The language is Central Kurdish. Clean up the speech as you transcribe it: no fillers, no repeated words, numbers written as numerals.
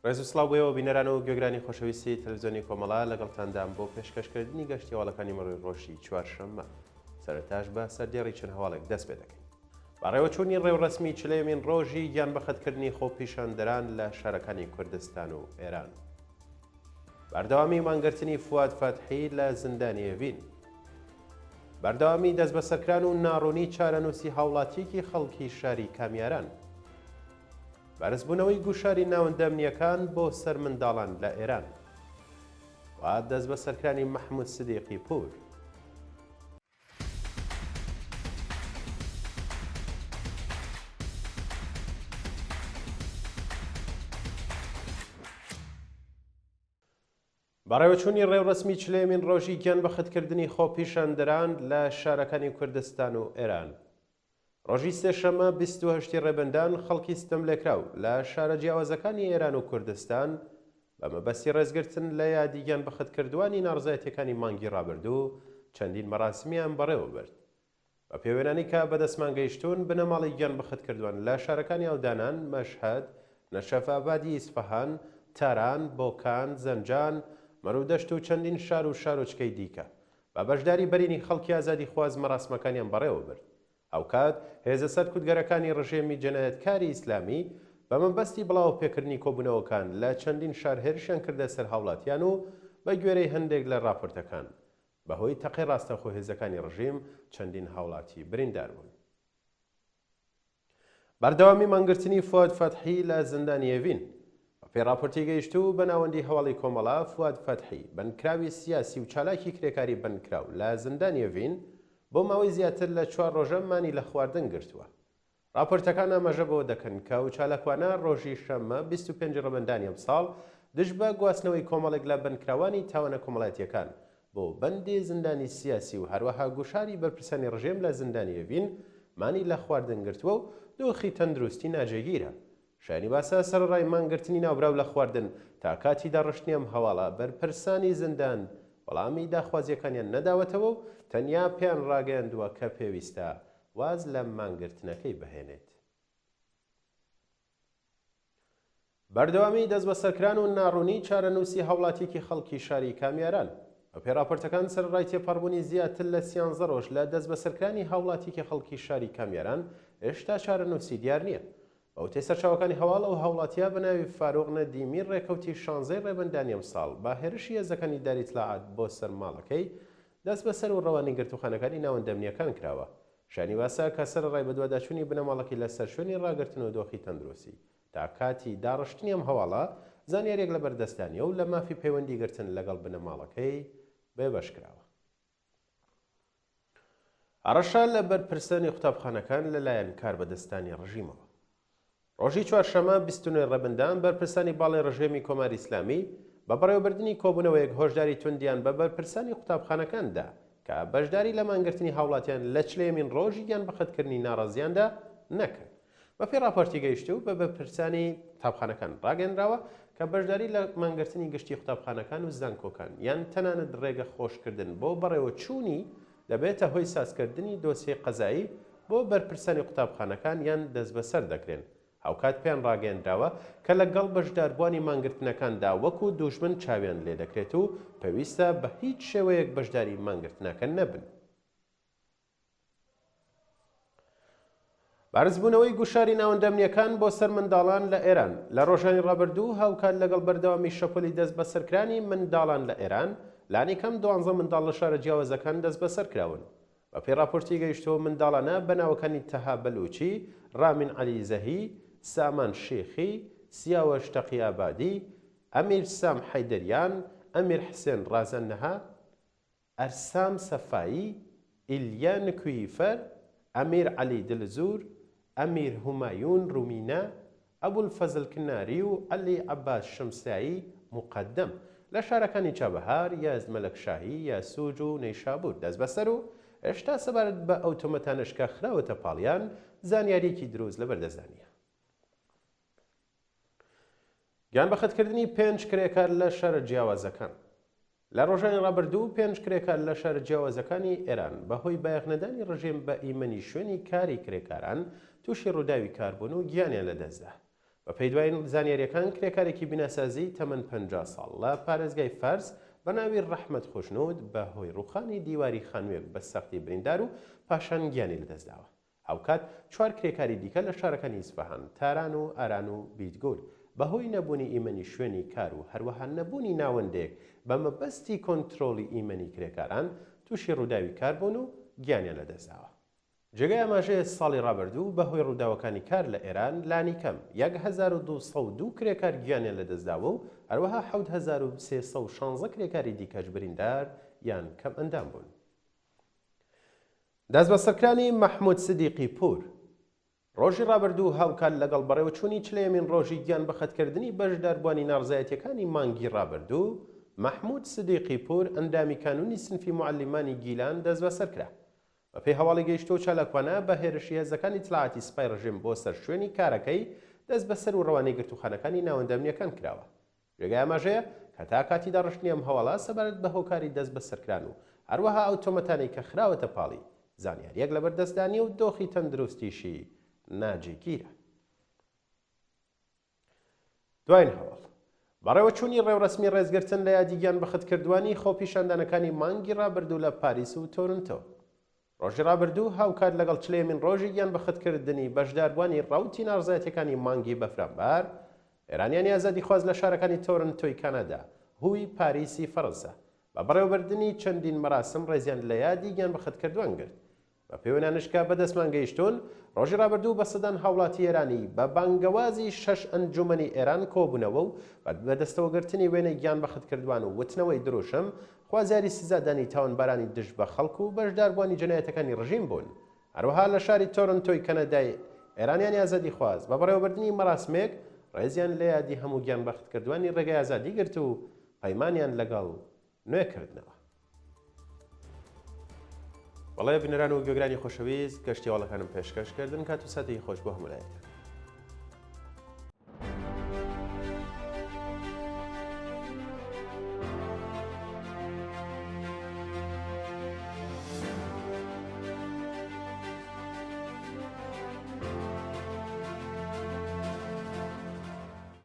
ڕێز و سڵاو بۆ ئێوە بینەران و گوێگرانی خۆشەویستی تەلەڤزیۆنی کۆمەڵە، لەگەڵتاندام بۆ پێشکەشکردنی گەشتی هەواڵەکانی مڕی ڕۆژی چوارشەممە. سەرەتاش بە سەردێڕی چەند هەواڵێک دەست پێ دەکەین. بەڕێوەچوونی ڕێوڕەسمی چلەیەمین ڕۆژی گیانبەختکردنی خۆپیشاندەران لە شارەکانی کوردستان و ئێران. بەردەوامی مانگرتنی فواد فەتحی لە زیندانی ئێڤین. بەردەوامی دەستبەسەرکران و ناڕوونی چارەنووسی هاوڵاتییەکی خەڵکی شاری کامیاران. بەرزبوونەوەی گوشاری ناوەندە ئەمنییەکان بۆ سەر منداڵان لە ئێران و دەستبەسەرکرانی مەحموود سدیقی پوور. بەڕێوەچوونی ڕێوڕەسمی چلەیەمین ڕۆژی گیانبەختکردنی خۆپیشاندەران لە شارەکانی کوردستان و ئێران. ڕۆژی سێشەممە 28 ی ڕێبەندان خەڵکی ستەملێکراو لە شارە جیاوازەکانی ئێران و کوردستان بە مەبەستی ڕێزگرتن لە یادی گیانبەختکردووانی ناڕزایەتیەکانی مانگی ڕابردوو چەندین مەراسمیان بەڕێوەبرد. بە پێ وێنانەی کە بە دەستمان گەیشتوون، بنەماڵەی گیانبەختکردووان لە شارەکانی ئاودانان، مەشهەد، نەشەفئابادی ئیسفەهان، تاران، بۆکان، زەنجان، مەرودەشت و چەندین شار و شارۆچکەی دیکە بە بەشداری بەرینی خەڵکی ئازادیخواز مەراسمەکانیان بەڕێوە برد. هاوکات هێزە سەرکوتگەرەکانی ڕژێمی جەنایەتکاری ئیسلامی بە مەبەستی بڵاوەپێکردنی کۆبوونەوەکان لە چەندین شار هێرشیان کردە سەر هاوڵاتیان و بە گوێرەی هەندێک لە ڕاپۆرتەکان بە هۆی تەقەی ڕاستەوخۆ هێزەکانی ڕژیم چەندین هاوڵاتی بریندار بوون. بەردەوامی مانگرتنی فواد فەتحی لە زیندانی ئێڤین. بە پێی ڕاپۆرتی گەیشتوو بە ناوەندی هەواڵی کۆمەڵە، فواد فەتحی، بەندکراوی سیاسی و چالاکی کرێکاری بەندکراو لە زیندانی ئێڤین، بۆ ماوەی زیاتر لە چوار ڕۆژە مانی لە خواردن گرتووە. ڕاپۆرتەکان ئاماژە بەوە دەکەن کە ئەو چالاکوانە ڕۆژی شەممە 25 ڕەبەندانی ئەمساڵ دژ بە گواستنەوەی کۆمەڵێک لە بەندکراوانی تاوانە کۆمەڵایەتییەکان بۆ بەندی زیندانی سیاسی و هەروەها گوشاری بەرپرسانی ڕژێم لە زیندانی ئێڤین مانی لە خواردن گرتووە و دۆخی تەندروستی ناجێگیرە. شایانی باسە سەرەڕای مانگرتنی ناوبراو لە خواردن تا کاتی داڕشتنی ئەم هەواڵە بەرپرسانی زیندان وەڵامی داخوازییەکانیان نەداوەتەوە و تەنیا پێیان ڕاگەیاندووە کە پێویستە واز لە مانگرتنەکەی بهێنێت. بەردەوامیی دەستبەسەرکران و ناڕوونیی چارەنووسی هاوڵاتییەکی خەڵکی شاری کامیاران. بەپێی ڕاپۆرتەکان سەرەڕای تێپەڕبوونی زیاتر لە سیانزە ڕۆژ لە دەستبەسەرکرانی هاوڵاتییەکی خەڵکی شاری کامیاران، هێشتا چارەنووسی دیار نییە. بە وتەی سەرچاوەکانی هەواڵ، ئەو هاوڵاتییە بە ناوی فاروق نەدیمی ڕێکەوتی شانزەی ڕێبەندانی ئەمساڵ بە هێرشی هێزەکانی داری ئیتلاعات بۆ سەر ماڵەکەی دەستبەسەر و ڕەوانەی گرتووخانەکانی ناوەندە ئەمنییەکان کراوە. شایانی باسە کە سەرەڕای بەدواداچوونی بنەماڵەکەی لەسەر شوێنی ڕاگرتن و دۆخی تەندروستی، تا کاتی داڕشتنی ئەم هەواڵە، زانیارییەک لەبەر دەستدا نییە و لە مافی پەیوەندی گرتن لەگەڵ بنەماڵەکەی بێبەش کراوە. هەڕەشە لە بەرپرسانی قوتابخانەکان لەلایەن کاربەدەستانی ڕژیمەوە. ڕۆژی چوارشەممە 29 ڕێبەندان بەرپرسانی باڵای ڕژێمی کۆماری ئیسلامی بە بەڕێوەبردنی کۆبوونەوەیەک هۆشداری توندیان بە بەرپرسانی قوتابخانەکان دا کە بەشداری لە مانگرتنی هاوڵاتیان لە چلەیەمین ڕۆژی گیانبەختکردنی ناڕازیاندا نەکەن. بەپێی ڕاپۆرتی گەیشتوو بە بەرپرسانی قوتابخانەکان ڕاگەیەنراوە کە بەشداری لە مانگرتنی گشتی قوتابخانەکان و زانکۆکان یان تەنانەت ڕێگە خۆشکردن بۆ بەڕێوەچوونی دەبێتە هۆی سازکردنی دۆسیەی قەزایی بۆ بەرپرسانی قوتابخانەکان یان دەستبەسەر دەکرێن. هاوکات پێیان ڕاگەیەنراوە کە لە گەڵ بەشداربووانی مانگرتنەکاندا وەکو دوژمن چاویان لێدەکرێت و پێویستە بە هیچ شێوەیەک بەشداری مانگرتنەکە نەبن. بەرزبوونەوەی گوشاری ناوەندە ئەمنییەکان بۆ سەر منداڵان لە ئێران لە ڕۆژانی ڕابردوو هاوکات لەگەڵ بەردەوامی شەپۆلی دەستبەسەرکرانی منداڵان لە ئێران، لانیکەم دوانزە منداڵ لە شارە جیاوازەکان دەستبەسەر کراون. بەپێی ڕاپۆرتی گەیشتوو منداڵانە بە ناوەکانی تەها بەلووچی، ڕامین عەلیزەهی، سامان شێخی، سیاوەش تەقیئابادی، ئەمیر سام حەیدەریان، ئەمیر حسێن ڕازەننەها، ئەرسام سەفایی، ئیلیا نکوییفەر، ئەمیر عەلی دلزور، ئەمیر هومایون رومینە، ئەبولفەزل کناری و عەلی عەباس شەمسایی موقەدەم لە شارەکانی چابەهار، یەزد مەلەکشاهی، یاسوج و نەیشابور دەستبەسەر و هێشتا سەبارەت بە ئەو تۆمەتانەش کە خراوەتە پاڵیان زانیارییەکی دروست لەبەردەستدا نییە. گیانبەختکردنی پێنج کرێکار لە شارە جیاوازەکان. لە ڕۆژانی ڕابردوو پێنج کرێکار لە شارە جیاوازەکانی ئێران بە هۆی بایەخنەدانی ڕژێم بە ئیمەنی شوێنی کاری کرێکاران تووشی ڕووداوی کار بوون و گیانیان لەدەستدا. بەپێی دوایین زانیارییەکان کرێکارێکی بیناسازیی تەمەن 50 ساڵ لە پارێزگای فارس بە ناوی ڕەحمەت خوشنود بە هۆی ڕووخانی دیواری خانوویەک بە سەختی بریندار و پاشان گیانی لەدەستداوە. هاوکات چوار کرێکاری دیکە لە شارەکانی ئیسفەهان، تاران و ئاران و بیدگول بەهۆی نەبوونی ئیمەنی شوێنی کار و هەروەها نەبوونی ناوەندێک بە مەبەستی کۆنترۆڵی ئیمەنی کرێکاران تووشی ڕووداوی کار بوون و گیانیان لەدەستداوە. جێگای ئاماژەیە ساڵی ڕابردوو بەهۆی ڕووداوەکانی کار لە ئێران لانیکەم 1202 کرێکار گیانیان لەدەستداوە و هەروەها 7316 کرێکاری دیکەش بریندار یان کەمئەندام بوون. دەستبەسەرکرانی مەحموود سدیقی پوور، ڕۆژی ڕابردوو هاوکات لەگەڵ بەڕێوەچوونی چلەیەمین ڕۆژی گیانبەختکردنی بەشداربووانی ناڕزایەتییەکانی مانگی ڕابردوو، مەحموود سدیقی پوور ئەندامی کانوونی سنفی موعەلیمانی گیلان دەستبەسەر کرا. بەپێی هەواڵی گەیشتوو چالاکوانە بە هێرشی هێزەکانی ئیتلاعاتی سپای ڕژێم بۆ سەر شوێنی کارەکەی دەستبەسەر و ڕەوانەی گرتووخانەکانی ناوەندە ئەمنییەکان کراوە. جێگای ئاماژەیە کە تا کاتی داڕشتنی ئەم هەواڵە سەبارەت بە هۆکاری دەستبەسەرکران و هەروەها ئەو تۆمەتانەی کە خراوەتە پاڵی، زانیارییەک لەبەر دەستدا نییە و دۆخی تەندروستیشی ناجێگیرە. دواین هەواڵ. بەڕێوەچوونی ڕێوڕەسمی ڕێزگرتن لە یادی گیانبەختکردووانی خۆپیشاندانەکانی مانگی ڕابردوو لە پاریس و تۆرنتۆ. ڕۆژی ڕابردوو هاوکات لەگەڵ چلەیەمین ڕۆژی گیانبەختکردنی بەشداربووانی ڕەوتی ناڕزایەتیەکانی مانگی بەفرانبار، ئێرانیانی ئازادیخواز لە شارەکانی تۆرنتۆی کانادا هوی پاریسی فەرەنسا بە بەڕێوەبردنی چەندین مەراسم ڕێزیان لە یادی گیانبەختکردوان گرت. بە پێی وێنانەش کە بە دەستمان گەیشتوون، ڕۆژی ڕابردوو بە سەدان هاوڵاتی ئێرانی بە بانگەوازی شەش ئەنجوومەنی ئێران کۆبوونەوە و بە بەدەستەوەگرتنی وێنەی گیانبەختکردوان و وتنەوەی دروشم خوازیاری سزادانی تاوانبارانی دژ بە خەڵک و بەشداربووانی جەنایەتەکانی ڕژیم بوون. هەروەها لە شاری تۆرنتۆی کەنەدای ئێرانیانی ئازادیخواز بە بەڕێوەبردنی مەراسمێک ڕێزیان لە یادی هەموو گیانبەختکردوانی ڕێگای ئازادی گرت و پەیمانیان لەگەڵ نوێ کردنەوە. بەڵێ بینەران و گوێگرانی خۆشەویست گەشتی هەواڵەکانم پێشکەش کردن کات و ساتێکی خۆش بۆ هەموو لایەکتان.